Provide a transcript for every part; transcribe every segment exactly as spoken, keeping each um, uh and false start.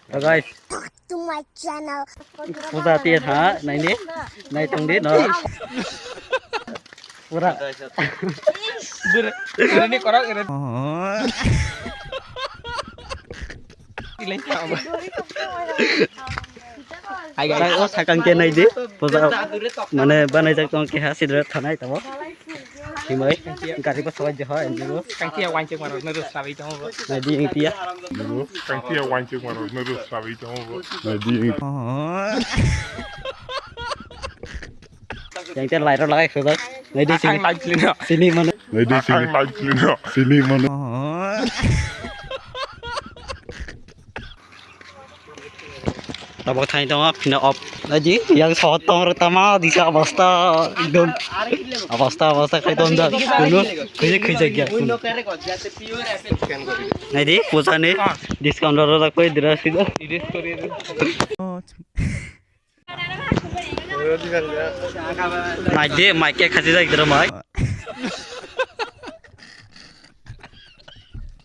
To guys, to my channel. Puja tiya tha, nai ni, nai tong di no. Pura. Bur-, ini korok, ini. Ilai tha, Ama. Hai, guys. Hai, o sakang ke nai di. Puja, mane banai jak tong ke ha sidra thanai tamo. Himai, gari pa sawai jaha, ini bo. Kang tia wansuk maro, nurus sabai tamo bo. Nai di yang tia. Kang tia wansuk maro, nurus sabai tamo bo. Nai di yang. Yang tia lairo lagai khobak. Nai di sini. Ang live lino. Sini mana? Nai di sini. Ang live lino. Sini mana? Tabok thani tongo, phina op. Aji, yang sawat tong rok tama, disa abasta, ekdom. Abasta, abasta khai tong jak, kuno, khuje khuje gya, kuno. Nai di, puja ni, discount rok rok koi dira sida. Nai di, mai ke khaji jak dira mai.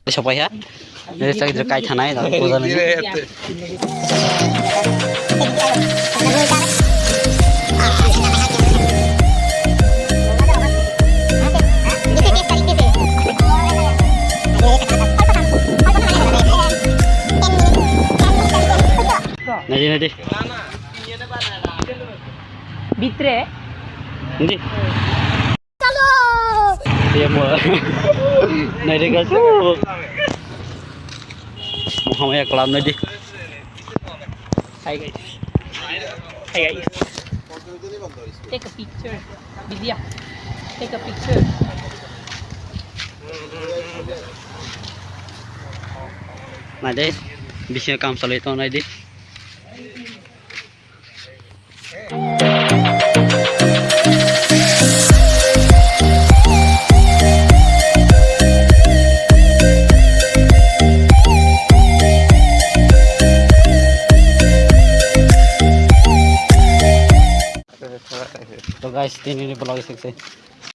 Sopai ha? Ini cak dira kai thanai, dak puja nai. Nai di, nai di. Bitre. Nai di. Iya mo. Nai di guys. Muhammad ya kelam nai di. Hi guys. Hi guys. Take a picture. Vidya. Take a picture. Nai di. Bisingo kam salai tong nai di. To guys, tini ni vlog sukse.